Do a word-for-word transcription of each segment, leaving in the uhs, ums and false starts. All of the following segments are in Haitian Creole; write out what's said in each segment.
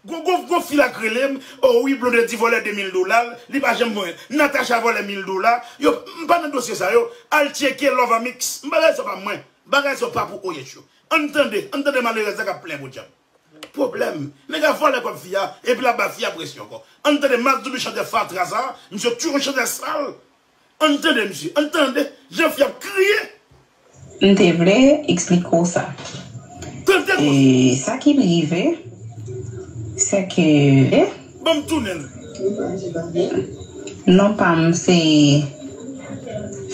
Gon, gon, gon fi la k rele m, o wi, Blondedy vòlè de mil dola l, li pa janm voye. Natacha vòlè mil dola. Yo, m pa nan dosye sa yo. Al tcheke Love Amix. M bagay sa pa mwen. Bagay sa pa pou O H yo. Ann tande, ann tande malerèz la k ap plenyen pou djab. Pwoblèm. Nèg la vòlè kòb fi a, epi l ap ba fi a presyon ankò. Ann tande Mas Doudou chantè fatra sa, misye toujou chantè sal. Ann tande misye, ann tande jan fi ap kriye. M te vle eksplike w sa. Tande koze. E sa ki rive, se ke. Ban m tounen l. Non pa m se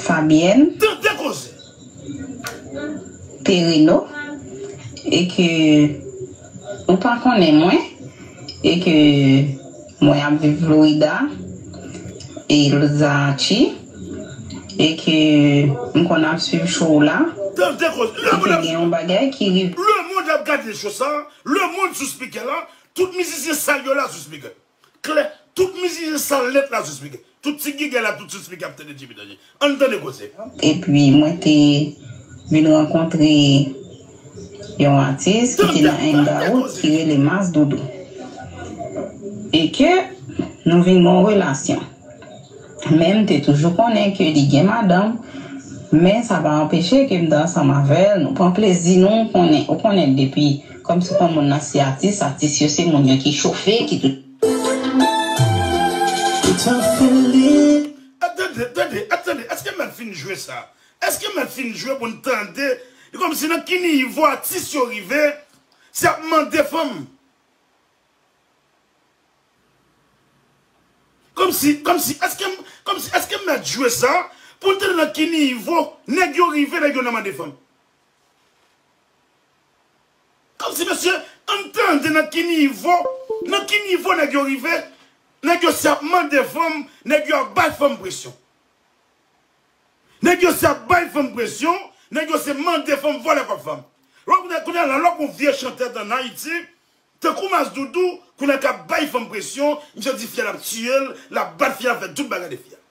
Fabienne. Tande koze. Perino, e ke ou pa konnen mwen, e ke mwen ap viv Florida, e Lozaachi, e ke m konn ap swiv show la, e ke gen yon bagay ki rive. Lemonn ap gade show sa, lemonn sou speaker la, tout mizisyen sal yo la sou speaker. Klè, tout mizisyen sal nèt la sou speaker. Tout ti gigè la, tout sou speaker ap tande Jimmy Danje. Ann tande koze. Epi mwen te vin rankontre yon atis ki te nan Hangout ki rele Mas Doudou. E ke nou vin gen yon relasyon. Men m te toujou konnen ke li gen madanm, men sa pa anpeche ke m te ansanm avè l, nou pran plezi nou, ou konnen, ou konnen depi, kòmsi pou moun nan se atis, atis yo se moun yo ki chofe, ki tout. Tande, tande, tande, èske m mèt fin jwe sa? Èske m mèt fin jwe pou n tande? E kòmsi nan ki nivo atis yo rive, se ap mande fanm. Kòmsi, kòmsi, èske m, kòmsi, èske m mèt jwe sa pou n tande nan ki nivo nèg yo rive, nèg yo nan mande fanm? Kòmsi, mesye, ann tande nan ki nivo, nan ki nivo nèg yo rive, nèg yo se ap mande fanm, nèg yo ap bay fanm presyon. Nèg yo se ap bay fanm presyon, nèg yo se mande fanm, vòlè kòb fanm. Lò kounye a, kounye a la, lò pou vye chantè ann Ayiti, tankou Mas Doudou, kounye a k ap bay fanm presyon, misye di fi a l ap tiye l, l ap bat fi a, l ap fè tout bagay de fi a.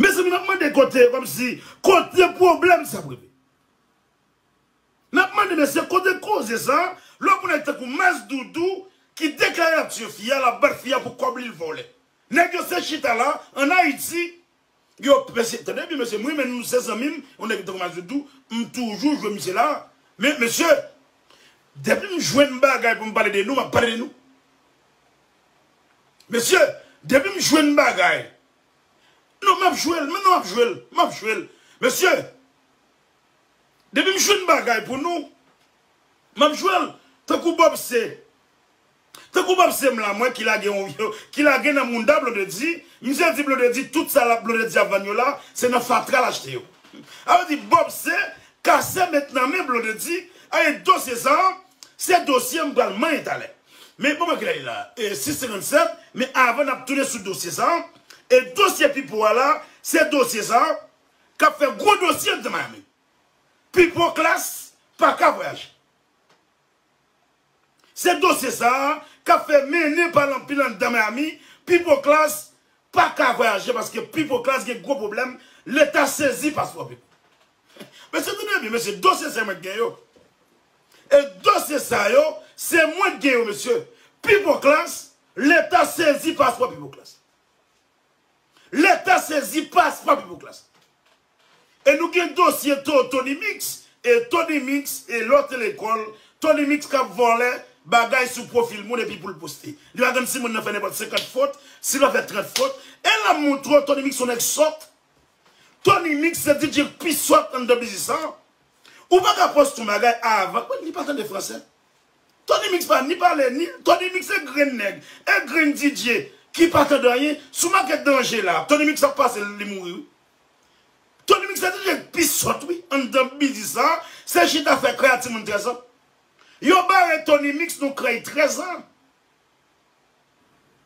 Mezanmi, n ap mande kote, kòmsi, kote pwoblèm sa ap rive. N ap mande mesye kote koze sa, lè w pou nèg tankou Mas Doudou ki deklare l ap tiye fi a, l ap bat fi a pou kòb li l vòlè. Nèg yo se chita la, ann Ayiti, yo, mesye, tande byen mesye, m renmen nou, se zanmi m, yon nèg tankou Mas Doudou, m toujou jwe misye la. Men, mesye, depi m jwenn bagay pou m pale de nou, m ap pale de nou. Mesye, depi m jwenn bagay, non, m ap jwe l, men non, m ap jwe l, m ap jwe l. Mesye, depi m jwenn bagay pou nou, m ap jwe l. Tankou Bob C. Tankou Bob C m la, mwen ki lage yon, ki lage nan mounda Blondedy, misye di Blondedy tout sa la Blondedy ap vann yo la, se nan fatra l achte yo. A vle di Bob C kase met nan men Blondedy, a e dosye sa, se dosye m pral manyen talè. Men bon, mwen ki la li la, e sis senkannsèt, men avan n ap tounen sou dosye sa, e dosye Pipo a la, se dosye sa, k ap fè gwo dosye anndan Miami. Pipo Class pa ka vwayaje. Se dosye sa a k ap fè mennen pale anpil anndan Miami, Pipo Class pa ka vwayaje paske Pipo Class gen gwo pwoblèm, Leta sezi paspò Pipo. Mesye, tande byen, mesye, dosye sa mwen k gen yo. E dosye sa yo, se mwen k gen yo, mesye. Pipo Class, Leta sezi paspò Pipo Class. Leta sezi paspò Pipo Class. E nou gen dosye To-, Tony Mix, e Tony Mix, e lè w te lekòl, Tony Mix k ap vòlè bagay sou pwofil moun epi pou l poste. Li pa konn si moun nan fè nenpòt senkant fot, si l fè trant fot. E l ap montre w Tony Mix se yon nèg sòt. Tony Mix se D J k pi sòt anndan biznis sa. Ou pa ka poste yon bagay avan. Bon, li pa tande fransè. Tony Mix pa ni pale, ni, Tony Mix se grenn nèg, e grenn D J ki pa tande anyen. Si w make danje la, Tony Mix ap pase l, li mouri, wi. Tony Mix se D J k pi sòt, wi, anndan biznis sa, se chita fè kè a timoun trèz an. Yo bare Tony Mix, nou krèy trèz an.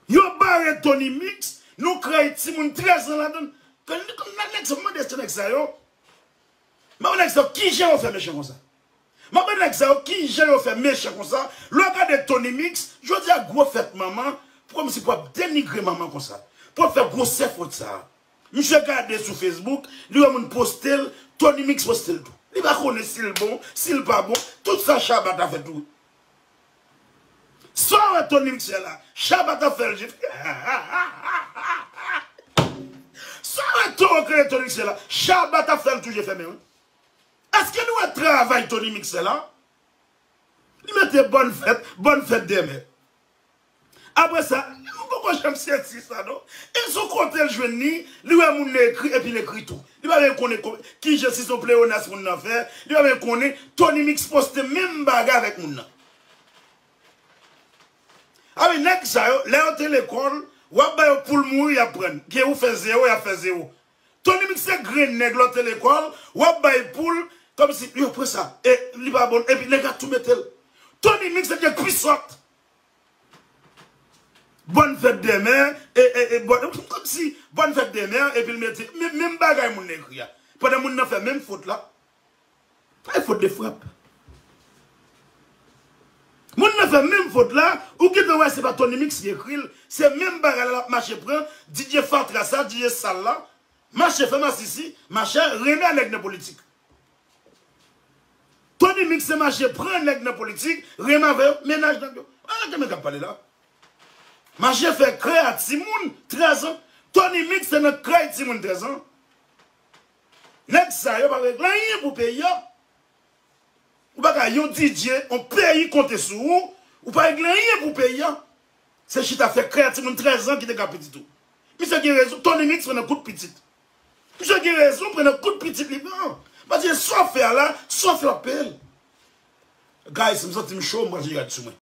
Yo bare Tony Mix, nou krèy timoun trèz an ladan l. Kan, kan nèg sa, mande se nèg sa yo. M ap nèg sa yo, kijan yo fè mechan konsa? M ap nèg sa yo, kijan yo fè mechan konsa? Lè w gade Tony Mix, jodi a gwo fèt manman, kòmsi pou ap denigre manman konsa. Pou ap fè gwosè fot sa a. Misye gade sou Facebook, li wè moun poste l, Tony Mix poste l tou. Li pa konnen si l bon, si l pa bon, tout sa Shabba ta fè tou. Sa w wè Tony Mix fè la, Shabba t ap fè l je. Sa w wè Toro kreye Tony Mix fè la, Shabba t ap fè l tou je fèmen wi. Èske nou wè travay Tony Mix fè la? Li mete bòn fèt, bòn fèt dèmen. Apre sa, m poko janm santi sa non. E sou kote l jwenn li, li wè moun nan ekri epi l ekri tou. Li pa menm konnen kijan si se yon pleyonas moun nan fè, li pa menm konnen Tony Mix poste menm bagay avèk moun nan. A wi, nèg sa yo, lè yo te lekòl, w ap ba yo poul mouri, y ap prann. Gen ou fè zewo, y ap fè zewo. Tony Mix se grenn nèg lè w te lekòl, w ap bay poul, kòmsi, yo pran sa, e li pa bon, epi nèg la tou mete l. Tony Mix se nèg pi sòt. Bòn fèt dèmen, e, e, e, bòn, kòmsi, bòn fèt dèmen, epi l mete, men, menm bagay moun nan ekri a. Pandan moun nan fè menm fot la, pa fot de frap. Moun nan fè menm fot la, ou gentan wè se pa Tony Mix ki ekri l, se menm bagay la l ap mache pran, D J fatra sa, D J sal la, mache fè masisi, mache renmen a nèg nan politik. Tony Mix se mache pran nèg nan politik, renmen avè yo, mennaj nèg yo. An, ki moun k ap pale la? Mache fè krè a timoun trèz an. Tony Mix se nan krè timoun trèz an. Nèg sa yo pa regle anyen pou peyi a. Ou pa ka yon D J, yon peyi konte sou ou, ou pa regle anyen pou peyi a. Se chita fè krè a timoun trèz an ki te ka pitit ou. Misye gen rezon, Tony Mix pran nan kout pitit. Misye gen rezon, pran nan kout pitit li pran. Paske sa w fè a la, sa w fè w ap peye l. Guys, m santi m cho, m pral chanje rad sou mwen.